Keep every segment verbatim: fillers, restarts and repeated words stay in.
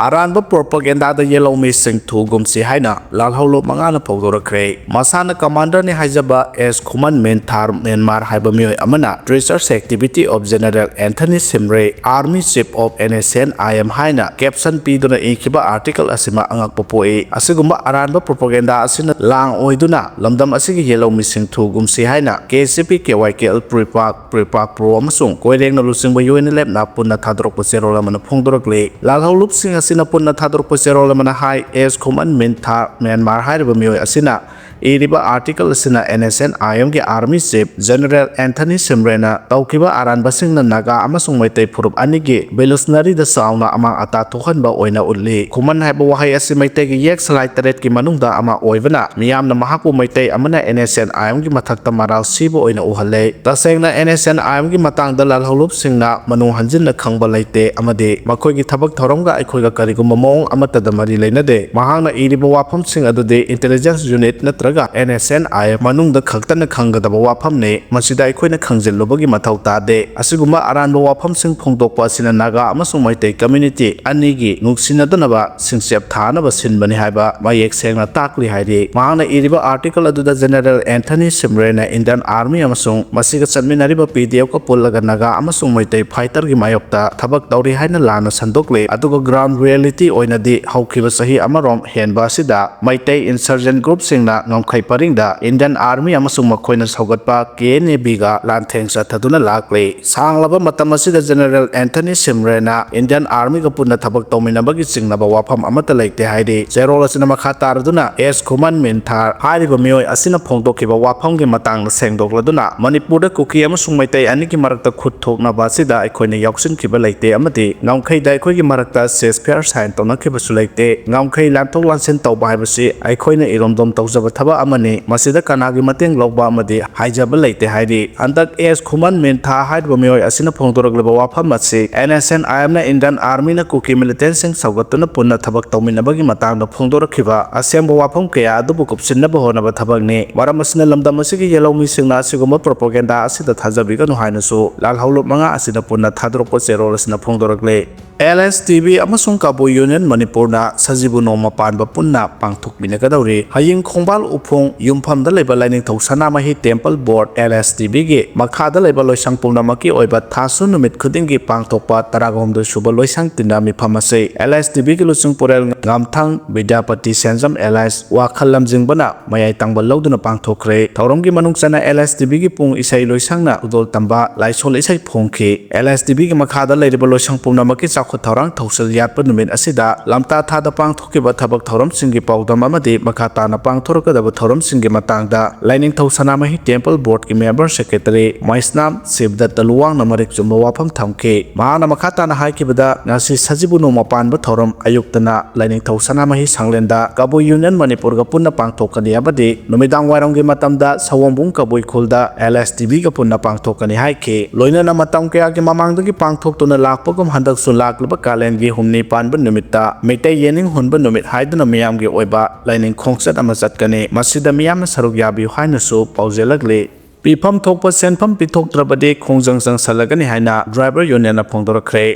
ꯑꯔꯥꯟꯕ ꯄ꯭ꯔꯣꯄꯒꯦꯟꯗꯥꯗ ꯌꯦꯜꯍꯧꯃꯤꯁꯤꯡ ꯊꯨꯒꯨꯝꯁꯤ ꯍꯥꯏꯅ ꯂꯥꯜꯍꯧꯂꯨꯞ ꯃꯉꯥꯅ ꯐꯣꯡꯗꯣꯔꯛꯈ꯭ꯔꯦ꯫ ꯃꯁꯥꯅ ꯀꯃꯥꯟꯗꯔꯅꯤ ꯍꯥꯏꯖꯕ ꯑꯦꯁ ꯈꯨꯃꯟ ꯃꯤꯟꯊꯥꯔ ꯃ꯭ꯌꯥꯟꯃꯥꯔ ꯍꯥꯏꯕ ꯃꯤꯑꯣꯏ ꯑꯃꯅ Research Activity of General Anthony Simre, Army Chief of N S N I M ꯍꯥꯏꯅ ꯀꯦꯞꯁꯟ ꯄꯤꯗꯨꯅ ꯏꯈꯤꯕ ꯑꯥꯔꯇꯤꯀꯜ ꯑꯁꯤꯃ ꯑꯉꯛꯄ ꯄꯣꯛꯏ꯫ ꯑꯁꯤꯒꯨꯝꯕ ꯑꯔꯥꯟꯕ ꯄ꯭ꯔꯣꯄꯒꯦꯟꯗꯥ ꯑꯁꯤꯅ ꯂꯥꯡ ꯑꯣꯏꯗꯨꯅ ꯂꯝꯗꯝ ꯑꯁꯤꯒꯤ ꯌꯦꯜꯍꯧꯃꯤꯁꯤꯡ ꯊꯨꯒꯨꯝꯁꯤ ꯍꯥꯏꯅ K C P, K Y K L, PREPAK, PREPAK Pro ꯑꯃꯁꯨꯡ ꯀꯣꯏꯔꯦꯡꯅ ꯂꯨꯆꯤꯡꯕ U N L F ꯅ ꯄꯨꯟꯅ ꯊꯥꯗꯣꯔꯛꯄ ꯆꯦꯔꯣꯜ ꯑꯃꯅ ꯐꯣꯡꯗꯣꯔꯛꯂꯤ꯫ ꯂꯥꯜꯍꯧꯂꯨꯞꯁꯤꯡ ꯑꯁꯤꯅ ꯄꯨꯟꯅ ꯊꯥꯗꯣꯔꯛꯄ ꯆꯦꯔꯣꯜ ꯑꯃꯅ ꯍꯥꯏ, ꯑꯦꯁ ꯈꯨꯃꯟ ꯃꯤꯟꯊꯥ ꯃ꯭ꯌꯥꯟꯃꯥꯔ ꯍꯥꯏꯔꯤꯕ ꯃꯤꯑꯣꯏ ꯑꯁꯤꯅ ꯏꯔꯤꯕ ꯑꯥꯔꯇꯤꯀꯜ ꯑꯁꯤꯅ N S N I M ꯒꯤ Army Chief General Anthony Simre ꯅ ꯇꯧꯈꯤꯕ ꯑꯔꯥꯟꯕꯁꯤꯡꯅ ꯅꯥꯒꯥ ꯑꯃꯁꯨꯡ ꯃꯩꯇꯩ ꯐꯨꯔꯨꯞ ꯑꯅꯤꯒꯤ ꯚꯣꯀꯦꯁꯅꯔꯤꯗ ꯆꯥꯎꯅ ꯑꯃꯥꯡ ꯑꯇꯥ ꯊꯣꯛꯍꯟꯕ ꯑꯣꯏꯅ ꯎꯠꯂꯤ꯫ ꯈꯨꯃꯟ ꯍꯥꯏꯕ ꯋꯥꯍꯩ ꯑꯁꯤ ꯃꯩꯇꯩꯒꯤ ꯌꯦꯛ ꯁꯂꯥꯏ ꯇꯔꯦꯠꯀꯤ ꯃꯅꯨꯡꯗ ꯑꯃ ꯑꯣꯏꯕꯅ ꯃꯤꯌꯥꯝꯅ ꯃꯍꯥꯛꯄꯨ ꯃꯩꯇꯩ ꯑꯃꯅ N S N I M ꯒꯤ ꯃꯊꯛꯇ ꯃꯔꯥꯜ ꯁꯤꯕ ꯑꯣꯏꯅ ꯎꯍꯜꯂꯦ꯫ ꯇꯁꯦꯡꯅ N S N I M ꯒꯤ ꯃꯇꯥꯡꯗ ꯂꯥꯜꯍꯧꯂꯨꯞꯁꯤꯡꯅ ꯃꯅꯨꯡ ꯍꯟꯖꯤꯟꯅ ꯈꯪꯕ ꯂꯩꯇꯦ ꯑꯃꯗꯤ ꯃꯈꯣꯏꯒꯤ ꯊꯕꯛ ꯊꯧꯔꯝꯒ ꯑꯩꯈꯣꯏꯒ ꯀꯔꯤꯒꯨꯝꯕ ꯃꯑꯣꯡ ꯑꯃꯠꯇꯗ ꯃꯔꯤ ꯂꯩꯅꯗꯦ꯫ ꯃꯍꯥꯛꯅ ꯏꯔꯤꯕ ꯋꯥꯐꯝꯁꯤꯡ ꯑꯗꯨꯗꯤ intelligence unit ꯅꯠꯇ꯭ꯔꯒ N S N I M ꯃꯅꯨꯡꯗ ꯈꯛꯇꯅ ꯈꯪꯒꯗꯕ ꯋꯥꯐꯝꯅꯤ꯫ ꯃꯁꯤꯗ ꯑꯩꯈꯣꯏꯅ ꯈꯪꯖꯤꯜꯂꯨꯕꯒꯤ ꯃꯊꯧ ꯇꯥꯗꯦ꯫ ꯑꯁꯤꯒꯨꯝꯕ ꯑꯔꯥꯟꯕ ꯋꯥꯐꯝꯁꯤꯡ ꯐꯣꯡꯗꯣꯛꯄ ꯑꯁꯤꯅ ꯅꯥꯒꯥ ꯑꯃꯁꯨꯡ ꯃꯩꯇꯩ community ꯑꯅꯤꯒꯤ ꯅꯨꯡꯁꯤꯅꯗꯅꯕ ꯁꯤꯡꯆꯦꯞ ꯊꯥꯅꯕ ꯁꯤꯟꯕꯅꯤ ꯍꯥꯏꯕ ꯃꯌꯦꯛ ꯁꯦꯡꯅ ꯇꯥꯛꯂꯤ ꯍꯥꯏꯔꯤ꯫ ꯃꯍꯥꯛꯅ ꯏꯔꯤꯕ ꯑꯥꯔꯇꯤꯀꯜ ꯑꯗꯨꯗ General Anthony Simre ꯅ Indian Army ꯑꯃꯁꯨꯡ ꯃꯁꯤꯒ ꯆꯠꯃꯤꯟꯅꯔꯤꯕ P D F ꯀ ꯄꯨꯜꯂꯒ ꯅꯥꯒꯥ ꯑꯃꯁꯨꯡ ꯃꯩꯇꯩ fighter ꯒꯤ ꯃꯥꯌꯣꯛꯇ ꯊꯕꯛ ꯇꯧꯔꯤ ꯍꯥꯏꯅ ꯂꯥꯟꯅ ꯁꯟꯗꯣꯛꯂꯤ, ꯑꯗꯨꯒ ground reality ꯑꯣꯏꯅꯗꯤ ꯍꯧꯈꯤꯕ ꯆꯍꯤ ꯑꯃꯔꯣꯝ ꯍꯦꯟꯕ ꯑꯁꯤꯗ ꯃꯩꯇꯩ insurgent group ꯁꯤꯡꯅ ꯉꯝꯈꯩ ꯄꯔꯤꯡꯗ Indian Army ꯑꯃꯁꯨꯡ ꯃꯈꯣꯏꯅ ꯁꯧꯒꯠꯄ K N A B ꯒ ꯂꯥꯟꯊꯦꯡ ꯆꯠꯊꯗꯨꯅ ꯂꯥꯛꯂꯤ꯫ ꯁꯥꯡꯂꯕ ꯃꯇꯝ ꯑꯁꯤꯗ General Anthony Simre ꯅ Indian Army ꯒ ꯄꯨꯟꯅ ꯊꯕꯛ ꯇꯧꯃꯤꯟꯅꯕꯒꯤ ꯆꯤꯡꯅꯕ ꯋꯥꯐꯝ ꯑꯃꯠꯇ ꯂꯩꯇꯦ ꯍꯥꯏꯔꯤ꯫ ꯆꯦꯔꯣꯜ ꯑꯁꯤꯅ ꯃꯈꯥ ꯇꯥꯔꯗꯨꯅ ꯑꯦꯁ ꯈꯨꯃꯟ ꯃꯤꯟꯊꯥꯔ ꯍꯥꯏꯔꯤꯕ ꯃꯤꯑꯣꯏ ꯑꯁꯤꯅ ꯐꯣꯡꯗꯣꯛꯈꯤꯕ ꯋꯥꯐꯝꯒꯤ ꯃꯇꯥꯡꯗ ꯁꯦꯡꯗꯣꯛꯂꯗꯨꯅ, ꯃꯅꯤꯄꯨꯔꯗ ꯀꯨꯀꯤ ꯑꯃꯁꯨꯡ ꯃꯩꯇꯩ ꯑꯅꯤꯒꯤ ꯃꯔꯛꯇ ꯈꯨꯠ ꯊꯣꯛꯅꯕ ꯑꯁꯤꯗ ꯑꯩꯈꯣꯏꯅ ꯌꯥꯎꯁꯤꯟꯈꯤꯕ ꯂꯩꯇꯦ ꯑꯃꯗꯤ ꯉꯝꯈꯩꯗ ꯑꯩꯈꯣꯏꯒꯤ ꯃꯔꯛꯇ ceasefire sign ꯇꯧꯅꯈꯤꯕꯁꯨ ꯂꯩꯇꯦ꯫ ꯉꯝꯈꯩ ꯂꯥꯟꯊꯣꯛ ꯂꯥꯟꯁꯤꯟ ꯇꯧꯕ ꯍꯥꯏꯕꯁꯤ ꯑꯩꯈꯣꯏꯅ ꯏꯔꯣꯝꯗꯣꯝ ꯇꯧꯖꯕ ꯊꯕꯛ ꯑꯃꯅꯤ꯫ ꯃꯁꯤꯗ ꯀꯅꯥꯒꯤ ꯃꯇꯦꯡ ꯂꯧꯕ ꯑꯃꯗꯤ ꯍꯥꯏꯖꯕ ꯂꯩꯇꯦ ꯍꯥꯏꯔꯤ꯫ ꯍꯟꯗꯛ ꯑꯦꯁ ꯈꯨꯃꯟ ꯃꯤꯟꯊꯥ ꯍꯥꯏꯔꯤꯕ ꯃꯤꯑꯣꯏ ꯑꯁꯤꯅ ꯐꯣꯡꯗꯣꯔꯛꯂꯤꯕ ꯋꯥꯐꯝ ꯑꯁꯤ N S N I M ꯅ Indian Army ꯅ ꯀꯨꯀꯤ militant ꯁꯤꯡ ꯁꯧꯒꯠꯇꯨꯅ ꯄꯨꯟꯅ ꯊꯕꯛ ꯇꯧꯃꯤꯟꯅꯕꯒꯤ ꯃꯇꯥꯡꯗ ꯐꯣꯡꯗꯣꯔꯛꯈꯤꯕ ꯑꯁꯦꯡꯕ ꯋꯥꯐꯝ ꯀꯌꯥ ꯑꯗꯨꯕꯨ ꯀꯨꯞꯁꯤꯟꯅꯕ ꯍꯣꯠꯅꯕ ꯊꯕꯛꯅꯤ꯫ ꯃꯔꯝ ꯑꯁꯤꯅ ꯂꯝꯗꯝ ꯑꯁꯤꯒꯤ ꯌꯦꯜꯍꯧꯃꯤꯁꯤꯡꯅ ꯑꯁꯤꯒꯨꯝꯕ propaganda ꯑꯁꯤꯗ ꯊꯥꯖꯕꯤꯒꯅꯨ ꯍꯥꯏꯅꯁꯨ ꯂꯥꯜꯍꯧꯂꯨꯞ ꯃꯉꯥ ꯑꯁꯤꯅ ꯄꯨꯟꯅ ꯊꯥꯗꯣꯔꯛꯄ ꯆꯦꯔꯣꯜ ꯑꯁꯤꯅ ꯐꯣꯡꯗꯣꯔꯛꯂꯤ꯫ ꯑꯦꯜ ꯑꯦꯁ ꯇꯤ ꯕꯤ ꯑꯃꯁꯨꯡ ꯀꯕꯨꯏ ꯌꯨꯅꯤꯌꯟ ꯃꯅꯤꯄꯨꯔꯅ ꯁꯖꯤꯕꯨ ꯅꯣꯡꯃ ꯄꯥꯟꯕ ꯄꯨꯟꯅ ꯄꯥꯡꯊꯣꯛꯃꯤꯟꯅꯒꯗꯧꯔꯤ꯫ ꯍꯌꯦꯡ ꯈꯣꯡꯕꯥꯜ ꯎꯐꯣꯡ ꯌꯨꯝꯐꯝꯗ ꯂꯩꯕ ꯂꯥꯏꯅꯤꯡꯊꯧ ꯁꯅꯥꯃꯍꯤ ꯇꯦꯝꯄꯜ ꯕꯣꯔꯗ, ꯑꯦꯜ ꯑꯦꯁ ꯇꯤ ꯕꯤꯒꯤ ꯃꯈꯥꯗ ꯂꯩꯕ ꯂꯣꯏꯁꯪ ꯄꯨꯝꯅꯃꯛꯀꯤ ꯑꯣꯏꯕ ꯊꯥꯁꯨ ꯅꯨꯃꯤꯠ ꯈꯨꯗꯤꯡꯒꯤ ꯄꯥꯡꯊꯣꯛꯄ ꯇꯔꯥꯍꯨꯝꯗꯣꯏ ꯁꯨꯕ ꯂꯣꯏꯁꯪ ꯇꯤꯟꯅ ꯃꯤꯐꯝ ꯑꯁꯤ ꯑꯦꯜ ꯑꯦꯁ ꯇꯤ ꯕꯤꯒꯤ ꯂꯨꯆꯤꯡ ꯄꯨꯔꯦꯜ ꯉꯥꯝꯊꯪ ꯕꯤꯗ꯭ꯌꯥꯄꯇꯤ ꯁꯦꯟꯖꯝ ꯑꯦꯂꯥꯏꯁ ꯋꯥꯈꯜ ꯂꯝꯖꯤꯡꯕꯅ ꯃꯌꯥꯏ ꯇꯪꯕ ꯂꯧꯗꯨꯅ ꯄꯥꯡꯊꯣꯛꯈ꯭ꯔꯦ꯫ ꯊꯧꯔꯝꯒꯤ ꯃꯅꯨꯡ ꯆꯟꯅ ꯑꯦꯜ ꯑꯦꯁ ꯇꯤ ꯕꯤꯒꯤ ꯄꯨꯡ ꯏꯁꯩ ꯂꯣꯏꯁꯪꯅ ꯈꯨꯗꯣꯜ ꯇꯝꯕ ꯂꯥꯏꯁꯣꯜ ꯏꯁꯩ ꯐꯣꯡꯈꯤ꯫ ꯑꯦꯜ ꯑꯦꯁ ꯇꯤ ꯕꯤꯒꯤ ꯃꯈꯥꯗ ꯂꯩꯔꯤꯕ ꯂꯣꯏꯁꯪ ꯄꯨꯝꯅꯃꯛꯀꯤ ꯆꯥꯎꯈꯠ ꯊꯧꯔꯥꯡ ꯊꯧꯁꯤꯜ ꯌꯥꯠꯄ ꯅꯨꯃꯤꯠ ꯑꯁꯤꯗ ꯂꯝꯇꯥ ꯊꯥꯗ ꯄꯥꯡꯊꯣꯛꯈꯤꯕ ꯊꯕꯛ ꯊꯧꯔꯝꯁꯤꯡꯒꯤ ꯄꯥꯎꯗꯝ ꯑꯃꯗꯤ ꯃꯈꯥ ꯇꯥꯅ ꯄꯥꯡꯊꯣꯔꯛꯀꯗꯕ ꯊꯧꯔꯝꯁꯤꯡꯒꯤ ꯃꯇꯥꯡꯗ ꯂꯥꯏꯅꯤꯡꯊꯧ ꯁꯅꯥꯃꯍꯤ ꯇꯦꯝꯄꯜ ꯕꯣꯔꯗꯀꯤ ꯃꯦꯝꯕꯔ ꯁꯦꯀ꯭ꯔꯦꯇꯔꯤ ꯃꯩꯁꯅꯥꯝ ꯁꯤꯕꯗꯠꯇ ꯂꯨꯋꯥꯡꯅ ꯃꯔꯤꯛ ꯆꯨꯝꯕ ꯋꯥꯐꯝ ꯊꯝꯈꯤ꯫ ꯃꯍꯥꯛꯅ ꯃꯈꯥ ꯇꯥꯅ ꯍꯥꯏꯈꯤꯕꯗ, ꯉꯁꯤ ꯁꯖꯤꯕꯨ ꯅꯣꯡꯃ ꯄꯥꯟꯕ ꯊꯧꯔꯝ ꯑꯌꯨꯛꯇꯅ ꯂꯥꯏꯅꯤꯡꯊꯧ ꯁꯅꯥꯃꯍꯤ ꯁꯪꯂꯦꯟꯗ ꯀꯕꯨꯏ ꯌꯨꯅꯤꯌꯟ ꯃꯅꯤꯄꯨꯔꯒ ꯄꯨꯟꯅ ꯄꯥꯡꯊꯣꯛꯀꯅꯤ ꯑꯃꯗꯤ ꯅꯨꯃꯤꯗꯥꯡ ꯋꯥꯏꯔꯝꯒꯤ ꯃꯇꯝꯗ ꯁꯑꯣꯝꯕꯨꯡ ꯀꯕꯨꯏ ꯈꯨꯜꯗ ꯑꯦꯜ ꯑꯦꯁ ꯇꯤ ꯕꯤꯒ ꯄꯨꯟꯅ ꯄꯥꯡꯊꯣꯛꯀꯅꯤ ꯍꯥꯏꯈꯤ꯫ ꯂꯣꯏꯅꯅ ꯃꯇꯝ ꯀꯌꯥꯒꯤ ꯃꯃꯥꯡꯗꯒꯤ ꯄꯥꯡꯊꯣꯛꯇꯨꯅ ꯂꯥꯛꯄꯒꯨꯝ ꯍꯟꯗꯛꯁꯨ ꯂꯥꯛꯂꯤꯕ ꯀꯥꯂꯦꯟꯒꯤ ꯍꯨꯝꯅꯤ ꯄꯥꯟꯕ ꯅꯨꯃꯤꯠꯇ ꯃꯩꯇꯩ ꯌꯦꯅꯤꯡ ꯍꯨꯟꯕ ꯅꯨꯃꯤꯠ ꯍꯥꯏꯗꯨꯅ ꯃꯤꯌꯥꯝꯒꯤ ꯑꯣꯏꯕ ꯂꯥꯏꯅꯤꯡ ꯈꯣꯡꯆꯠ ꯑꯃ ꯆꯠꯀꯅꯤ꯫ ꯃꯁꯤꯗ ꯃꯤꯌꯥꯝꯅ ꯁꯔꯨꯛ ꯌꯥꯕꯤꯌꯨ ꯍꯥꯏꯅꯁꯨ ꯄꯥꯎꯖꯦꯜꯂꯛꯂꯤ꯫ ꯄꯤꯐꯝ ꯊꯣꯛꯄ ꯁꯦꯟꯐꯝ ꯄꯤꯊꯣꯛꯇ꯭ꯔꯕꯗꯤ ꯈꯣꯡꯖꯪ ꯆꯪꯁꯜꯂꯒꯅꯤ ꯍꯥꯏꯅ ꯗ꯭ꯔꯥꯏꯚꯔ ꯌꯨꯅꯤꯌꯟꯅ ꯐꯣꯡꯗꯣꯔꯛꯈ꯭ꯔꯦ꯫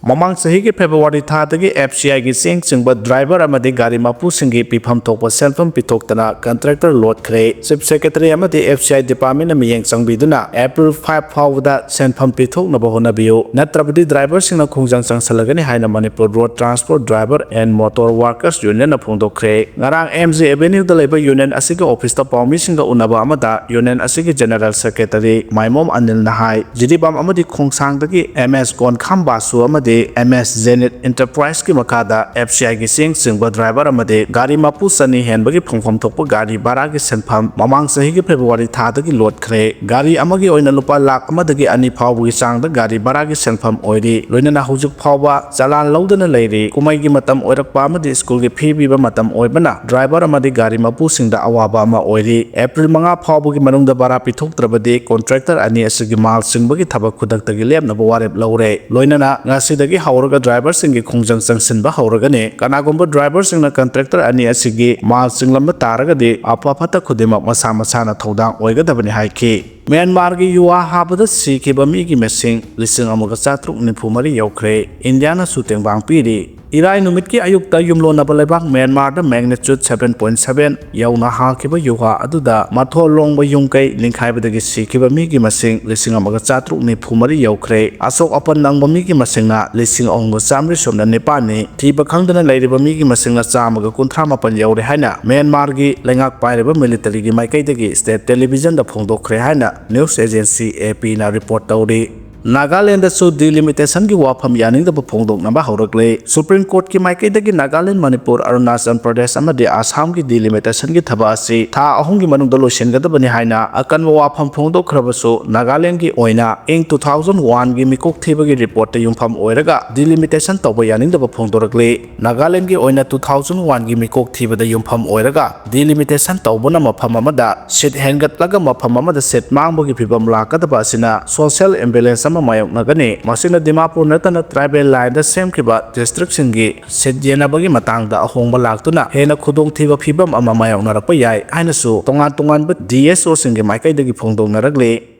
ꯃꯃꯥꯡ ꯆꯍꯤꯒꯤ ꯐꯦꯕ꯭ꯔꯨꯋꯥꯔꯤ ꯊꯥꯗꯒꯤ ꯑꯦꯐ ꯁꯤ ꯑꯥꯏꯒꯤ ꯆꯦꯡ ꯆꯤꯡꯕ ꯗ꯭ꯔꯥꯏꯚꯔ ꯑꯃꯗꯤ ꯒꯥꯔꯤ ꯃꯄꯨꯁꯤꯡꯒꯤ ꯄꯤꯐꯝ ꯊꯣꯛꯄ ꯁꯦꯟꯐꯝ ꯄꯤꯊꯣꯛꯇꯅ ꯀꯟꯇ꯭ꯔꯦꯛꯇꯔ ꯂꯣꯠꯈ꯭ꯔꯦ꯫ ꯆꯤꯐ ꯁꯦꯀ꯭ꯔꯦꯇꯔꯤ ꯑꯃꯗꯤ ꯑꯦꯐ ꯁꯤ ꯑꯥꯏ ꯗꯤꯄꯥꯔꯠꯃꯦꯟꯅ ꯃꯤꯠꯌꯦꯡ ꯆꯪꯕꯤꯗꯨꯅ ꯑꯦꯄ꯭ꯔꯤꯜ ꯐꯥꯏꯚ ꯐꯥꯎꯕꯗ ꯁꯦꯟꯐꯝ ꯄꯤꯊꯣꯛꯅꯕ ꯍꯣꯠꯅꯕꯤꯌꯨ, ꯅꯠꯇ꯭ꯔꯕꯗꯤ ꯗ꯭ꯔꯥꯏꯚꯔꯁꯤꯡꯅ ꯈꯣꯡꯖꯪ ꯆꯪꯁꯜꯂꯒꯅꯤ ꯍꯥꯏꯅ Manipur road transport driver and motor workers ꯌꯨꯅꯤꯌꯟꯅ ꯐꯣꯡꯗꯣꯛꯈ꯭ꯔꯦ꯫ ꯉꯔꯥꯡ ꯑꯦꯝ ꯖꯤ ꯑꯦꯚꯦꯅ꯭ꯌꯨꯗ ꯂꯩꯕ ꯌꯨꯅꯤꯌꯟ ꯑꯁꯤꯒꯤ ꯑꯣꯐꯤꯁꯇ ꯄꯥꯎꯃꯤꯁꯤꯡꯒ ꯎꯅꯕ ꯑꯃꯗ ꯌꯨꯅꯤꯌꯟ ꯑꯁꯤꯒꯤ ꯖꯦꯅꯔꯦꯜ ꯁꯦꯀ꯭ꯔꯦꯇꯔꯤ ꯃꯥꯏꯃꯣꯝ ꯑꯅꯤꯜꯅ ꯍꯥꯏ, ꯖꯤꯔꯤꯕꯥꯝ ꯑꯃꯗꯤ ꯈꯣꯡꯁꯥꯡꯗꯒꯤ ꯑꯦꯝ ꯑꯦꯁ ꯀꯣꯟꯈꯥꯝ ꯕꯥꯁꯨ ꯑꯃꯗꯤ ꯑꯦꯝ ꯑꯦꯁ ꯖꯦꯅꯤꯠ ꯑꯦꯟꯇꯔꯄ꯭ꯔꯥꯏꯖꯀꯤ ꯃꯈꯥꯗ ꯑꯦꯐ ꯁꯤ ꯑꯥꯏꯒꯤ ꯆꯦꯡ ꯆꯤꯡꯕ ꯗ꯭ꯔꯥꯏꯚꯔ ꯑꯃꯗꯤ ꯒꯥꯔꯤ ꯃꯄꯨ ꯆꯅꯤ ꯍꯦꯟꯕꯒꯤ ꯐꯪꯐꯝ ꯊꯣꯛꯄ ꯒꯥꯔꯤ ꯚꯔꯥꯒꯤ ꯁꯦꯟꯐꯝ ꯃꯃꯥꯡ ꯆꯍꯤꯒꯤ ꯐꯦꯕ꯭ꯔꯨꯋꯥꯔꯤ ꯊꯥꯗꯒꯤ ꯂꯣꯠꯈ꯭ꯔꯦ꯫ ꯒꯥꯔꯤ ꯑꯃꯒꯤ ꯑꯣꯏꯅ ꯂꯨꯄꯥ ꯂꯥꯈ ꯑꯃꯗꯒꯤ ꯑꯅꯤ ꯐꯥꯎꯕꯒꯤ ꯆꯥꯡꯗ ꯒꯥꯔꯤ ꯚꯔꯥꯒꯤ ꯁꯦꯟꯐꯝ ꯑꯣꯏꯔꯤ꯫ ꯂꯣꯏꯅꯅ ꯍꯧꯖꯤꯛ ꯐꯥꯎꯕ ꯆꯂꯥꯟ ꯂꯧꯗꯅ ꯂꯩꯔꯤ꯫ ꯀꯨꯝꯍꯩꯒꯤ ꯃꯇꯝ ꯑꯣꯏꯔꯛꯄ ꯑꯃꯗꯤ ꯁ꯭ꯀꯨꯜꯒꯤ ꯐꯤ ꯄꯤꯕ ꯃꯇꯝ ꯑꯣꯏꯕꯅ ꯗ꯭ꯔꯥꯏꯚꯔ ꯑꯃꯗꯤ ꯒꯥꯔꯤ ꯃꯄꯨꯁꯤꯡꯗ ꯑꯋꯥꯕ ꯑꯃ ꯑꯣꯏꯔꯤ꯫ ꯑꯦꯄ꯭ꯔꯤꯜ ꯃꯉꯥ ꯐꯥꯎꯕꯒꯤ ꯃꯅꯨꯡꯗ ꯚꯔꯥ ꯄꯤꯊꯣꯛꯇ꯭ꯔꯕꯗꯤ ꯀꯣꯟꯇ꯭ꯔꯦꯛꯇꯔ ꯑꯅꯤ ꯑꯁꯤꯒꯤ ꯃꯥꯜ ꯆꯤꯡꯕꯒꯤ ꯊꯕꯛ ꯈꯨꯗꯛꯇꯒꯤ ꯂꯦꯞꯅꯕ ꯋꯥꯔꯦꯞ ꯂꯧꯔꯦ꯫ ꯂꯣꯏꯅꯅ ꯉꯁꯤꯗ ꯗꯒꯤ ꯍꯧꯔꯒ ꯗ꯭ꯔꯥꯏꯚꯔꯁꯤꯡꯒꯤ ꯈꯣꯡꯖꯪ ꯆꯪꯁꯤꯟꯕ ꯍꯧꯔꯒꯅꯤ꯫ ꯀꯅꯥꯒꯨꯝꯕ ꯗ꯭ꯔꯥꯏꯚꯔꯁꯤꯡꯅ ꯀꯟꯇ꯭ꯔꯦꯛꯇꯔ ꯑꯅꯤ ꯑꯁꯤꯒꯤ ꯃꯥꯜ ꯆꯤꯡꯂꯝꯕ ꯇꯥꯔꯒꯗꯤ, ꯑꯐ ꯐꯠꯇ ꯈꯨꯗꯤꯡꯃꯛ ꯃꯁꯥ ꯃꯁꯥꯅ ꯊꯧꯗꯥꯡ ꯑꯣꯏꯒꯗꯕꯅꯤ ꯍꯥꯏꯈꯤ꯫ ꯃ꯭ꯌꯥꯟꯃꯥꯔꯒꯤ ꯌꯨꯋꯥ ꯍꯥꯕꯗ ꯁꯤꯈꯤꯕ ꯃꯤꯒꯤ ꯃꯁꯤꯡ ꯂꯤꯁꯤꯡ ꯑꯃꯒ ꯆꯥꯇ꯭ꯔꯨꯛ ꯅꯤꯐꯨ ꯃꯔꯤ ꯌꯧꯈ꯭ꯔꯦ꯫ ꯏꯟꯗꯤꯌꯥꯅꯁꯨ ꯇꯦꯡꯕꯥꯡ ꯄꯤꯔꯤ꯫ ꯏꯔꯥꯏ ꯅꯨꯃꯤꯠꯀꯤ ꯑꯌꯨꯛꯇ ꯌꯨꯝꯂꯣꯟꯅꯕ ꯂꯩꯕꯥꯛ ꯃ꯭ꯌꯥꯟꯃꯥꯔꯗ magnitude seven point seven ꯌꯧꯅ ꯍꯥꯈꯤꯕ ꯌꯨꯍꯥ ꯑꯗꯨꯗ ꯃꯊꯣꯜ ꯂꯣꯡꯕ ꯌꯨꯝ ꯀꯩ ꯅꯤꯡꯈꯥꯏꯕꯗꯒꯤ ꯁꯤꯈꯤꯕ ꯃꯤꯒꯤ ꯃꯁꯤꯡ ꯂꯤꯁꯤꯡ ꯑꯃꯒ ꯆꯥꯇ꯭ꯔꯨꯛ ꯅꯤꯐꯨ ꯃꯔꯤ ꯌꯧꯈ꯭ꯔꯦ꯫ ꯑꯁꯣꯛ ꯑꯄꯟ ꯅꯪꯕ ꯃꯤꯒꯤ ꯃꯁꯤꯡꯅ ꯂꯤꯁꯤꯡ ꯑꯍꯨꯝꯒ ꯆꯥꯃꯔꯤ ꯁꯨꯞꯅ ꯅꯤꯄꯥꯟꯅꯤ꯫ ꯊꯤꯕ ꯈꯪꯗꯅ ꯂꯩꯔꯤꯕ ꯃꯤꯒꯤ ꯃꯁꯤꯡꯅ ꯆꯥꯝꯃꯒ ꯀꯨꯟꯊ꯭ꯔꯥ ꯃꯥꯄꯟ ꯌꯧꯔꯦ ꯍꯥꯏꯅ ꯃ꯭ꯌꯥꯟꯃꯥꯔꯒꯤ ꯂꯩꯉꯥꯛ ꯄꯥꯏꯔꯤꯕ ꯃꯤꯂꯤꯇꯔꯤꯒꯤ ꯃꯥꯏꯀꯩꯗꯒꯤ ꯁ꯭ꯇꯦꯠ ꯇꯦꯂꯤꯚꯤꯖꯟꯗ ꯐꯣꯡꯗꯣꯛꯈ꯭ꯔꯦ ꯍꯥꯏꯅ ꯅ꯭ꯌꯨꯁ ꯑꯦꯖꯦꯟꯁꯤ ꯑꯦ ꯄꯤꯅ ꯔꯤꯄꯣꯔꯠ ꯇꯧꯔꯤ꯫ ꯅꯥꯒꯥꯂꯦꯟꯗꯁꯨ ꯗꯤꯂꯤꯃꯤꯇꯦꯁꯟꯒꯤ ꯋꯥꯐꯝ ꯌꯥꯅꯤꯡꯗꯕ ꯐꯣꯡꯗꯣꯛꯅꯕ ꯍꯧꯔꯛꯂꯦ꯫ ꯁꯨꯄ꯭ꯔꯤꯝ ꯀꯣꯔꯠꯀꯤ ꯃꯥꯏꯀꯩꯗꯒꯤ ꯅꯥꯒꯥꯂꯦꯟ, ꯃꯅꯤꯄꯨꯔ, ꯑꯔꯨꯅꯥꯆꯜ ꯄ꯭ꯔꯗꯦꯁ ꯑꯃꯗꯤ ꯑꯁꯥꯝꯒꯤ ꯗꯤꯂꯤꯃꯤꯇꯦꯁꯟꯒꯤ ꯊꯕꯛ ꯑꯁꯤ ꯊꯥ ꯑꯍꯨꯝꯒꯤ ꯃꯅꯨꯡꯗ ꯂꯣꯏꯁꯤꯟꯒꯗꯕꯅꯤ ꯍꯥꯏꯅ ꯑꯀꯟꯕ ꯋꯥꯐꯝ ꯐꯣꯡꯗꯣꯛꯈ꯭ꯔꯕꯁꯨ, ꯅꯥꯒꯥꯂꯦꯟꯒꯤ ꯑꯣꯏꯅ ꯏꯪ two thousand one ꯒꯤ ꯃꯤꯀꯣꯛ ꯊꯤꯕꯒꯤ ꯔꯤꯄꯣꯔꯠꯇ ꯌꯨꯝꯐꯝ ꯑꯣꯏꯔꯒ ꯗꯤꯂꯤꯃꯤꯇꯦꯁꯟ ꯇꯧꯕ ꯌꯥꯅꯤꯡꯗꯕ ꯐꯣꯡꯗꯣꯔꯛꯂꯤ꯫ ꯅꯥꯒꯥꯂꯦꯟꯒꯤ ꯑꯣꯏꯅ two thousand one ꯒꯤ ꯃꯤꯀꯣꯛ ꯊꯤꯕꯗ ꯌꯨꯝꯐꯝ ꯑꯣꯏꯔꯒ ꯗꯤꯂꯤꯃꯤꯇꯦꯁꯟ ꯇꯧꯕꯅ ꯃꯐꯝ ꯑꯃꯗ ꯁꯤꯠ ꯍꯦꯟꯒꯠꯂꯒ ꯃꯐꯝ ꯑꯃꯗ ꯁꯤꯠ ꯃꯥꯡꯕꯒꯤ ꯐꯤꯚꯝ ꯂꯥꯛꯀꯗꯕ ꯑꯁꯤꯅ ꯁꯣꯁꯤꯌꯦꯜ ꯏꯝꯕꯦꯂꯦꯟꯁ ꯑꯃ ꯃꯥꯌꯣꯛꯅꯒꯅꯤ꯫ ꯃꯁꯤꯅ ꯗꯤꯃꯥꯄꯨꯔ ꯅꯠꯇꯅ ꯇ꯭ꯔꯥꯏꯕꯦꯜ ꯂꯥꯏꯟꯗ ꯁꯦꯝꯈꯤꯕ ꯗꯤꯁꯇ꯭ꯔꯤꯛꯁꯤꯡꯒꯤ ꯁꯤꯠ ꯌꯦꯟꯅꯕꯒꯤ ꯃꯇꯥꯡꯗ ꯑꯍꯣꯡꯕ ꯂꯥꯛꯇꯨꯅ ꯍꯦꯟꯅ ꯈꯨꯗꯣꯡꯊꯤꯕ ꯐꯤꯚꯝ ꯑꯃ ꯃꯥꯌꯣꯛꯅꯔꯛꯄ ꯌꯥꯏ ꯍꯥꯏꯅꯁꯨ ꯇꯣꯉꯥꯟ ꯇꯣꯉꯥꯟꯕ ꯗꯤ ꯑꯦꯁ ꯑꯣꯁꯤꯡꯒꯤ ꯃꯥꯏꯀꯩꯗꯒꯤ ꯐꯣꯡꯗꯣꯛꯅꯔꯛꯂꯤ꯫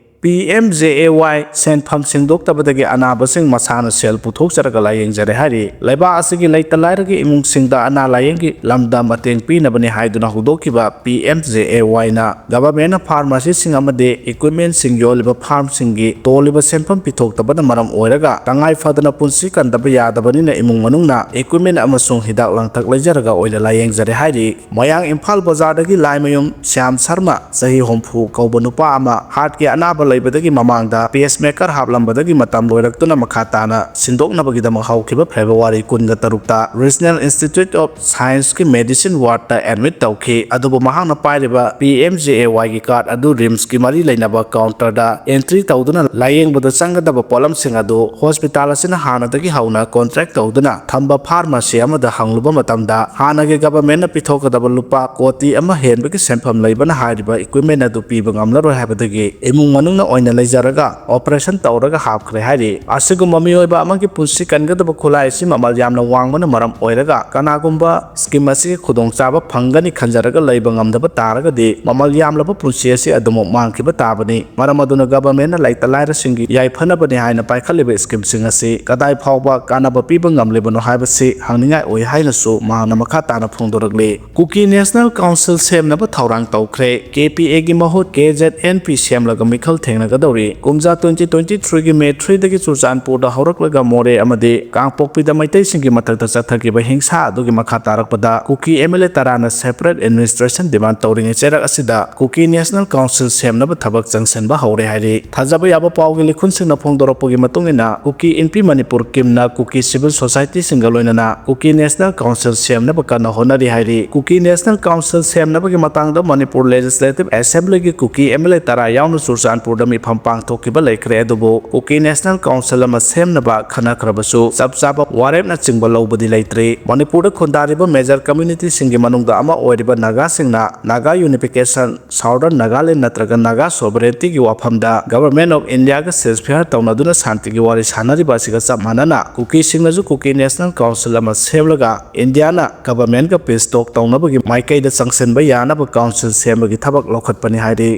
ꯄꯤ ꯑꯦꯝ ꯖꯦ ꯑꯦ ꯋꯥꯏ ꯁꯦꯟꯐꯝ ꯁꯦꯡꯗꯣꯛꯇꯕꯗꯒꯤ ꯑꯅꯥꯕꯁꯤꯡ ꯃꯁꯥꯅ ꯁꯦꯜ ꯄꯨꯊꯣꯛꯆꯔꯒ ꯂꯥꯌꯦꯡꯖꯔꯦ ꯍꯥꯏꯔꯤ꯫ ꯂꯩꯕꯥꯛ ꯑꯁꯤꯒꯤ ꯂꯩꯇ ꯂꯥꯏꯔꯒꯤ ꯏꯃꯨꯡꯁꯤꯡꯗ ꯑꯅꯥ ꯂꯥꯌꯦꯡꯒꯤ ꯂꯝꯗ ꯃꯇꯦꯡ ꯄꯤꯅꯕꯅꯤ ꯍꯥꯏꯗꯨꯅ ꯍꯧꯗꯣꯛꯈꯤꯕ ꯄꯤ ꯑꯦꯝ ꯖꯦ ꯑꯦ ꯋꯥꯏꯅ ꯒꯚꯔꯟꯃꯦꯟꯠꯅ ꯐꯥꯔꯃꯥꯁꯤꯁꯤꯡ ꯑꯃꯗꯤ ꯏꯀ꯭ꯋꯤꯞꯃꯦꯟꯠꯁꯤꯡ ꯌꯣꯜꯂꯤꯕ ꯐꯥꯔꯝꯁꯤꯡꯒꯤ ꯇꯣꯜꯂꯤꯕ ꯁꯦꯟꯐꯝ ꯄꯤꯊꯣꯛꯇꯕꯅ ꯃꯔꯝ ꯑꯣꯏꯔꯒ ꯇꯉꯥꯏ ꯐꯗꯅ ꯄꯨꯟꯁꯤ ꯀꯟꯗꯕ ꯌꯥꯗꯕꯅꯤꯅ ꯏꯃꯨꯡ ꯃꯅꯨꯡꯅ ꯏꯀ꯭ꯋꯤꯞꯃꯦꯟꯠ ꯑꯃꯁꯨꯡ ꯍꯤꯗꯥꯛ ꯂꯥꯡꯊꯛ ꯂꯩꯖꯔꯒ ꯑꯣꯏꯅ ꯂꯥꯌꯦꯡꯖꯔꯦ ꯍꯥꯏꯔꯤ꯫ ꯃꯌꯥꯡ ꯏꯝꯐꯥꯜ ꯕꯖꯥꯔꯗꯒꯤ ꯂꯥꯏꯃꯌꯨꯝ ꯁ꯭ꯌꯥꯝ ꯁꯔꯃ, ꯆꯍꯤ ꯍꯨꯝꯐꯨ ꯀꯧꯕ ꯅꯨꯄꯥ ꯑꯃ, ꯍꯥꯔꯠꯀꯤ ꯑꯅꯥꯕ ꯂꯩꯕꯗꯒꯤ ꯃꯃꯥꯡꯗ ꯄꯦꯁꯃꯦꯀꯔ ꯍꯥꯞꯂꯝꯕꯗꯒꯤ ꯃꯇꯝ ꯂꯣꯏꯔꯛꯇꯨꯅ ꯃꯈꯥ ꯇꯥꯅ ꯁꯤꯟꯗꯣꯛꯅꯕꯒꯤꯗꯃꯛ ꯍꯧꯈꯤꯕ ꯐꯦꯕ꯭ꯔꯨꯋꯥꯔꯤ ꯀꯨꯟꯒ ꯇꯔꯨꯛꯇ ꯔꯤꯖꯅꯦꯜ ꯏꯟꯁꯇꯤꯇ꯭ꯌꯨꯠ ꯑꯣꯐ ꯁꯥꯏꯟꯁꯀꯤ ꯃꯦꯗꯤꯁꯤꯟ ꯋꯥꯔꯗꯇ ꯑꯦꯗꯃꯤꯠ ꯇꯧꯈꯤ꯫ ꯑꯗꯨꯕꯨ ꯃꯍꯥꯛꯅ ꯄꯥꯏꯔꯤꯕ ꯄꯤ ꯑꯦꯝ ꯖꯦ ꯑꯦ ꯋꯥꯏꯒꯤ ꯀꯥꯔꯗ ꯑꯗꯨ ꯔꯤꯝꯁꯀꯤ ꯃꯔꯤ ꯂꯩꯅꯕ ꯀꯥꯎꯟꯇꯔꯗ ꯑꯦꯟꯇ꯭ꯔꯤ ꯇꯧꯗꯨꯅ ꯂꯥꯌꯦꯡꯕꯗ ꯆꯪꯒꯗꯕ ꯄꯣꯠꯂꯝꯁꯤꯡ ꯑꯗꯨ ꯍꯣꯁꯄꯤꯇꯥꯜ ꯑꯁꯤꯅ ꯍꯥꯟꯅꯗꯒꯤ ꯍꯧꯅ ꯀꯣꯟꯇ꯭ꯔꯦꯛ ꯇꯧꯗꯨꯅ ꯊꯝꯕ ꯐꯥꯔꯃꯥꯁꯤ ꯑꯃꯗ ꯍꯪꯂꯨꯕ ꯃꯇꯝꯗ, ꯍꯥꯟꯅꯒꯤ ꯒꯚꯔꯟꯃꯦꯟꯠꯅ ꯄꯤꯊꯣꯛꯀꯗꯕ ꯂꯨꯄꯥ ꯀꯣꯇꯤ ꯑꯃ ꯍꯦꯟꯕꯒꯤ ꯁꯦꯟꯐꯝ ꯂꯩꯕꯅ ꯍꯥꯏꯔꯤꯕ ꯏꯀ꯭ꯋꯤꯞꯃꯦꯟꯠ ꯑꯗꯨ ꯄꯤꯕ ꯉꯝꯂꯔꯣꯏ ꯍꯥꯏꯕꯗꯒꯤ ꯏꯃꯨꯡ ꯃꯅꯨꯡꯅ ꯑꯣꯏꯅ ꯂꯩꯖꯔꯒ operation ꯇꯧꯔꯒ ꯍꯥꯞꯈ꯭ꯔꯦ ꯍꯥꯏꯔꯤ꯫ ꯑꯁꯤꯒꯨꯝꯕ ꯃꯤꯑꯣꯏꯕ ꯑꯃꯒꯤ ꯄꯨꯟꯁꯤ ꯀꯟꯒꯗꯕ ꯈꯨꯠꯂꯥꯏ ꯑꯁꯤ ꯃꯃꯜ ꯌꯥꯝꯅ ꯋꯥꯡꯕꯅ ꯃꯔꯝ ꯑꯣꯏꯔꯒ ꯀꯅꯥꯒꯨꯝꯕ scheme ꯑꯁꯤꯒꯤ ꯈꯨꯗꯣꯡꯆꯥꯕ ꯐꯪꯒꯅꯤ ꯈꯟꯖꯔꯒ ꯂꯩꯕ ꯉꯝꯗꯕ ꯇꯥꯔꯒꯗꯤ ꯃꯃꯜ ꯌꯥꯝꯂꯕ ꯄꯨꯟꯁꯤ ꯑꯁꯤ ꯑꯗꯨꯃꯛ ꯃꯥꯡꯈꯤꯕ ꯇꯥꯕꯅꯤ꯫ ꯃꯔꯝ ꯑꯗꯨꯅ government ꯅ ꯂꯩꯇ ꯂꯥꯏꯔꯁꯤꯡꯒꯤ ꯌꯥꯏꯐꯅꯕꯅꯤ ꯍꯥꯏꯅ ꯄꯥꯏꯈꯠꯂꯤꯕ scheme ꯁꯤꯡ ꯑꯁꯤ ꯀꯗꯥꯏ ꯐꯥꯎꯕ ꯀꯥꯟꯅꯕ ꯄꯤꯕ ꯉꯝꯂꯤꯕꯅꯣ ꯍꯥꯏꯕꯁꯤ ꯍꯪꯅꯤꯡꯉꯥꯏ ꯑꯣꯏ ꯍꯥꯏꯅꯁꯨ ꯃꯍꯥꯛꯅ ꯃꯈꯥ ꯇꯥꯅ ꯐꯣꯡꯗꯣꯔꯛꯂꯤ꯫ ꯀꯨꯀꯤ National Council ꯁꯦꯝꯅꯕ ꯊꯧꯔꯥꯡ ꯇꯧꯈ꯭ꯔꯦ꯫ ꯀꯦ ꯄꯤ ꯑꯦ ꯒꯤ ꯃꯍꯨꯠ ꯀꯦ ꯖꯦꯠ ꯑꯦꯟ ꯄꯤ ꯁꯦꯝꯂꯒ ꯃꯤꯈꯜ ꯊꯦꯡꯅꯒꯗꯧꯔꯤ꯫ ꯀꯨꯝꯖꯥ twenty twenty three ꯒꯤ May three ꯗꯒꯤ ꯆꯨꯔꯆꯥꯟꯄꯨꯔꯗ ꯍꯧꯔꯛꯂꯒ ꯃꯣꯔꯦ ꯑꯃꯗꯤ ꯀꯥꯡꯄꯣꯛꯄꯤꯗ ꯃꯩꯇꯩꯁꯤꯡꯒꯤ ꯃꯊꯛꯇ ꯆꯠꯊꯈꯤꯕ ꯍꯤꯡꯁꯥ ꯑꯗꯨꯒꯤ ꯃꯈꯥ ꯇꯥꯔꯛꯄꯗ ꯀꯨꯀꯤ M L A ꯇꯔꯥꯅ separate administration demand ꯇꯧꯔꯤꯉꯩ ꯆꯩꯔꯛ ꯑꯁꯤꯗ ꯀꯨꯀꯤ National Council ꯁꯦꯝꯅꯕ ꯊꯕꯛ ꯆꯪꯁꯤꯟꯕ ꯍꯧꯔꯦ ꯍꯥꯏꯔꯤ꯫ ꯊꯥꯖꯕ ꯌꯥꯕ ꯄꯥꯎꯒꯤ ꯂꯤꯈꯨꯟꯁꯤꯡꯅ ꯐꯣꯡꯗꯣꯔꯛꯄꯒꯤ ꯃꯇꯨꯡ ꯏꯟꯅ, ꯀꯨꯀꯤ ꯏꯟꯄꯤ ꯃꯅꯤꯄꯨꯔ ꯀꯤꯝꯅ ꯀꯨꯀꯤ civil society ꯁꯤꯡꯒ ꯂꯣꯏꯅꯅ ꯀꯨꯀꯤ National Council ꯁꯦꯝꯅꯕ ꯀꯟꯅ ꯍꯣꯠꯅꯔꯤ ꯍꯥꯏꯔꯤ꯫ ꯀꯨꯀꯤ National Council ꯁꯦꯝꯅꯕꯒꯤ ꯃꯇꯥꯡꯗ ꯃꯅꯤꯄꯨꯔ Legislative Assembly ꯒꯤ ꯀꯨꯀꯤ M L A ꯇꯔꯥ ꯌꯥꯎꯅ ꯆꯨꯔꯆꯥꯟꯄꯨꯔꯗ ꯃꯤꯐꯝ ꯄꯥꯡꯊꯣꯛꯈꯤꯕ ꯂꯩꯈ꯭ꯔꯦ꯫ ꯑꯗꯨꯕꯨ ꯀꯨꯀꯤ National Council ꯑꯃ ꯁꯦꯝꯅꯕ ꯈꯟꯅꯈ꯭ꯔꯕꯁꯨ ꯆꯞ ꯆꯥꯕ ꯋꯥꯔꯦꯞꯅꯆꯤꯡꯕ ꯂꯧꯕꯗꯤ ꯂꯩꯇ꯭ꯔꯤ꯫ ꯃꯅꯤꯄꯨꯔꯗ ꯈꯨꯟꯗꯥꯔꯤꯕ major community ꯁꯤꯡꯒꯤ ꯃꯅꯨꯡꯗ ꯑꯃ ꯑꯣꯏꯔꯤꯕ ꯅꯥꯒꯥꯁꯤꯡꯅ Naga Unification, Southern Nagaland ꯅꯠꯇ꯭ꯔꯒ Naga sovereignty ꯒꯤ ꯋꯥꯐꯝꯗ Government of India ꯒ ceasefire ꯇꯧꯅꯗꯨꯅ ꯁꯥꯟꯇꯤꯒꯤ ꯋꯥꯔꯤ ꯁꯥꯟꯅꯔꯤꯕ ꯑꯁꯤꯒ ꯆꯞ ꯃꯥꯟꯅꯅ ꯀꯨꯀꯤꯁꯤꯡꯅꯁꯨ ꯀꯨꯀꯤ National Council ꯑꯃ ꯁꯦꯝꯂꯒ India ꯅ government ꯒ peace talk ꯇꯧꯅꯕꯒꯤ ꯃꯥꯏꯀꯩꯗ ꯆꯪꯁꯤꯟꯕ ꯌꯥꯅꯕ council ꯁꯦꯝꯕꯒꯤ ꯊꯕꯛ ꯂꯧꯈꯠꯄꯅꯤ ꯍꯥꯏꯔꯤ꯫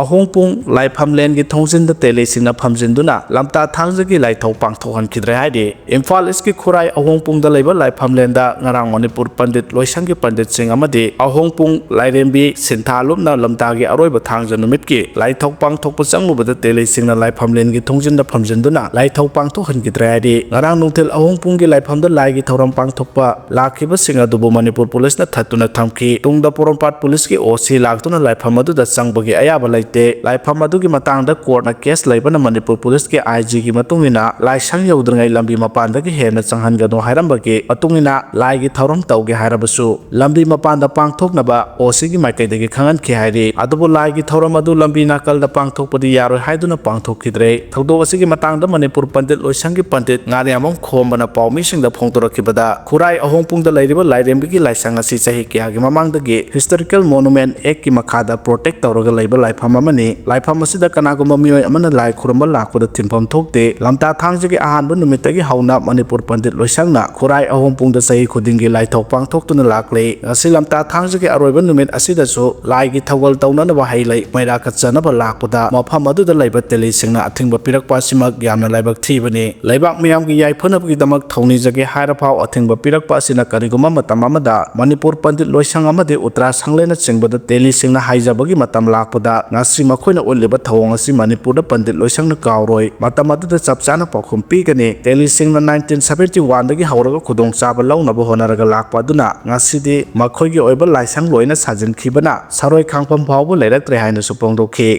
ꯑꯍꯣꯡꯄꯨꯡ ꯂꯥꯏꯐꯝꯂꯦꯟꯒꯤ ꯊꯣꯡꯖꯤꯟꯗ ꯇꯦꯂꯤꯁꯤꯡꯅ ꯐꯝꯖꯤꯟꯗꯨꯅ ꯂꯝꯇꯥ ꯊꯥꯡꯖꯒꯤ ꯂꯥꯏꯊꯧ ꯄꯥꯡꯊꯣꯛꯍꯟꯈꯤꯗ꯭ꯔꯦ ꯍꯥꯏꯔꯤ꯫ ꯏꯝꯐꯥꯜ ꯏꯁꯀꯤ ꯈꯨꯔꯥꯏ ꯑꯍꯣꯡꯄꯨꯡꯗ ꯂꯩꯕ ꯂꯥꯏꯐꯝꯂꯦꯟꯗ ꯉꯔꯥꯡ ꯃꯅꯤꯄꯨꯔ ꯄꯟꯗꯤꯠ ꯂꯣꯏꯁꯪꯒꯤ ꯄꯟꯗꯤꯠꯁꯤꯡ ꯑꯃꯗꯤ ꯑꯍꯣꯡꯄꯨꯡ ꯂꯥꯏꯔꯦꯝꯕꯤ ꯁꯤꯟꯊꯥ ꯂꯨꯞꯅ ꯂꯝꯇꯥꯒꯤ ꯑꯔꯣꯏꯕ ꯊꯥꯡꯖ ꯅꯨꯃꯤꯠꯀꯤ ꯂꯥꯏꯊꯧ ꯄꯥꯡꯊꯣꯛꯄ ꯆꯪꯂꯨꯕꯗ ꯇꯦꯂꯤꯁꯤꯡꯅ ꯂꯥꯏꯐꯝꯂꯦꯟꯒꯤ ꯊꯣꯡꯖꯤꯟꯗ ꯐꯝꯖꯤꯟꯗꯨꯅ ꯂꯥꯏꯊꯧ ꯄꯥꯡꯊꯣꯛꯍꯟꯈꯤꯗ꯭ꯔꯦ ꯍꯥꯏꯔꯤ꯫ ꯉꯔꯥꯡ ꯅꯨꯡꯊꯤꯜ ꯑꯍꯣꯡꯄꯨꯡꯒꯤ ꯂꯥꯏꯐꯝꯗ ꯂꯥꯏꯒꯤ ꯊꯧꯔꯝ ꯄꯥꯡꯊꯣꯛꯄ ꯂꯥꯛꯈꯤꯕꯁꯤꯡ ꯑꯗꯨꯕꯨ ꯃꯅꯤꯄꯨꯔ ꯄꯨꯂꯤꯁꯅ ꯊꯠꯇꯨꯅ ꯊꯝꯈꯤ꯫ ꯇꯨꯡꯗ ꯄꯣꯔꯣꯝꯄꯥꯠ ꯄꯨꯂꯤꯁꯀꯤ ꯑꯣ ꯁꯤ ꯂꯥꯛꯇꯨꯅ ꯂꯥꯏꯐꯝ ꯑꯗꯨꯗ ꯆꯪꯕꯒꯤ ꯑꯌꯥꯕ ꯂꯩꯇꯦ꯫ ꯂꯥꯏꯐꯝ ꯑꯗꯨꯒꯤ ꯃꯇꯥꯡꯗ ꯀꯣꯔꯠꯅ ꯀꯦꯁ ꯂꯩꯕꯅ ꯃꯅꯤꯄꯨꯔ ꯄꯨꯂꯤꯁꯀꯤ ꯑꯥꯏ ꯖꯤꯒꯤ ꯃꯇꯨꯡ ꯏꯟꯅ ꯂꯥꯏꯁꯪ ꯌꯧꯗ꯭ꯔꯤꯉꯩ ꯂꯝꯕꯤ ꯃꯄꯥꯟꯗꯒꯤ ꯍꯦꯟꯅ ꯆꯪꯍꯟꯒꯅꯨ ꯍꯥꯏꯔꯝꯕꯒꯤ ꯃꯇꯨꯡ ꯏꯟꯅ ꯂꯥꯏꯒꯤ ꯊꯧꯔꯝ ꯇꯧꯒꯦ ꯍꯥꯏꯔꯕꯁꯨ ꯂꯝꯕꯤ ꯃꯄꯥꯟꯗ ꯄꯥꯡꯊꯣꯛꯅꯕ ꯑꯣ ꯁꯤꯒꯤ ꯃꯥꯏꯀꯩꯗꯒꯤ ꯈꯪꯍꯟꯈꯤ ꯍꯥꯏꯔꯤ꯫ ꯑꯗꯨꯕꯨ ꯂꯥꯏꯒꯤ ꯊꯧꯔꯝ ꯑꯗꯨ ꯂꯝꯕꯤ ꯅꯥꯀꯜꯗ ꯄꯥꯡꯊꯣꯛꯄꯗꯤ ꯌꯥꯔꯣꯏ ꯍꯥꯏꯗꯨꯅ ꯄꯥꯡꯊꯣꯛꯈꯤꯗ꯭ꯔꯦ꯫ ꯊꯧꯗꯣꯛ ꯑꯁꯤꯒꯤ ꯃꯇꯥꯡꯗ ꯃꯅꯤꯄꯨꯔ ꯄꯟꯗꯤꯠ ꯂꯣꯏꯁꯪꯒꯤ ꯄꯟꯗꯤꯠ ꯉꯥꯔꯤꯌꯥꯝꯕꯝ ꯈꯣꯝꯕꯅ ꯄꯥꯎꯃꯤꯁꯤꯡꯗ ꯐꯣꯡꯗꯣꯔꯛꯈꯤꯕꯗ, ꯈꯨꯔꯥꯏ ꯑꯍꯣꯡꯄꯨꯡꯗ ꯂꯩꯔꯤꯕ ꯂꯥꯏꯔꯦꯝꯕꯤꯒꯤ ꯂꯥꯏꯁꯪ ꯑꯁꯤ ꯆꯍꯤ ꯀꯌꯥꯒꯤ ꯃꯃꯥꯡꯗꯒꯤ Historical Monument Act ꯀꯤ ꯃꯈꯥꯗ protect ꯇꯧꯔꯒ ꯂꯩꯕ ꯂꯥꯏꯐꯝ ꯑꯃꯅꯤ꯫ ꯂꯥꯏꯐꯝ ꯑꯁꯤꯗ ꯀꯅꯥꯒꯨꯝꯕ ꯃꯤꯑꯣꯏ ꯑꯃꯅ ꯂꯥꯏ ꯈꯨꯔꯨꯝꯕ ꯂꯥꯛꯄꯗ ꯊꯤꯡꯐꯝ ꯊꯣꯛꯇꯦ꯫ ꯂꯝꯇꯥ ꯊꯥꯡꯖꯒꯤ ꯑꯍꯥꯟꯕ ꯅꯨꯃꯤꯠꯇꯒꯤ ꯍꯧꯅ ꯃꯅꯤꯄꯨꯔ ꯄꯟꯗꯤꯠ ꯂꯣꯏꯁꯪꯅ ꯈꯨꯔꯥꯏ ꯑꯍꯣꯡꯄꯨꯡꯗ ꯆꯍꯤ ꯈꯨꯗꯤꯡꯒꯤ ꯂꯥꯏꯊꯧ ꯄꯥꯡꯊꯣꯛꯇꯨꯅ ꯂꯥꯛꯂꯤ꯫ ꯉꯁꯤ ꯂꯝꯇꯥ ꯊꯥꯡꯖꯒꯤ ꯑꯔꯣꯏꯕ ꯅꯨꯃꯤꯠ ꯑꯁꯤꯗꯁꯨ ꯂꯥꯏꯒꯤ ꯊꯧꯒꯜ ꯇꯧꯅꯅꯕ ꯍꯩ ꯂꯩ ꯃꯩꯔꯥ ꯀꯠꯆꯅꯕ ꯂꯥꯛꯄꯗ ꯃꯐꯝ ꯑꯗꯨꯗ ꯂꯩꯕ ꯇꯦꯂꯤꯁꯤꯡꯅ ꯑꯊꯤꯡꯕ ꯄꯤꯔꯛꯄ ꯑꯁꯤꯃꯛ ꯌꯥꯝꯅ ꯂꯥꯏꯕꯛ ꯊꯤꯕꯅꯤ꯫ ꯂꯩꯕꯥꯛ ꯃꯤꯌꯥꯝꯒꯤ ꯌꯥꯏꯐꯅꯕꯒꯤꯗꯃꯛ ꯊꯧꯅꯤꯖꯒꯦ ꯍꯥꯏꯔꯐꯥꯎ ꯑꯊꯤꯡꯕ ꯄꯤꯔꯛꯄ ꯑꯁꯤꯅ ꯀꯔꯤꯒꯨꯝꯕ ꯃꯇꯝ ꯑꯃꯗ ꯃꯅꯤꯄꯨꯔ ꯄꯟꯗꯤꯠ ꯂꯣꯏꯁꯪ ꯑꯃꯗꯤ ꯎꯇ꯭ꯔꯥ ꯁꯪꯂꯦꯟꯅꯆꯤꯡꯕꯗ ꯇꯦꯂꯤꯁꯤꯡꯅ ꯍꯥꯏꯖꯕꯒꯤ ꯃꯇꯝ ꯂꯥꯛꯄꯗ ꯉꯁꯤ ꯃꯈꯣꯏꯅ ꯎꯠꯂꯤꯕ ꯊꯧꯑꯣꯡ ꯑꯁꯤ ꯃꯅꯤꯄꯨꯔꯗ ꯄꯟꯗꯤꯠ ꯂꯣꯏꯁꯪꯅ ꯀꯥꯎꯔꯣꯏ꯫ ꯃꯇꯝ ꯑꯗꯨꯗ ꯆꯞ ꯆꯥꯅ ꯄꯥꯎꯈꯨꯝ ꯄꯤꯒꯅꯤ꯫ ꯇꯦꯂꯤꯁꯤꯡꯅ nineteen seventy one ꯗꯒꯤ ꯍꯧꯔꯒ ꯈꯨꯗꯣꯡꯆꯥꯕ ꯂꯧꯅꯕ ꯍꯣꯠꯅꯔꯒ ꯂꯥꯛꯄ ꯑꯗꯨꯅ ꯉꯁꯤꯗꯤ ꯃꯈꯣꯏꯒꯤ ꯑꯣꯏꯕ ꯂꯥꯏꯁꯪ ꯂꯣꯏꯅ ꯁꯥꯖꯤꯟꯈꯤꯕꯅ ꯁꯔꯣꯏ ꯈꯥꯡꯐꯝ ꯐꯥꯎꯕ ꯂꯩꯔꯛꯇ꯭ꯔꯦ ꯍꯥꯏꯅꯁꯨ ꯐꯣꯡꯗꯣꯛꯈꯤ꯫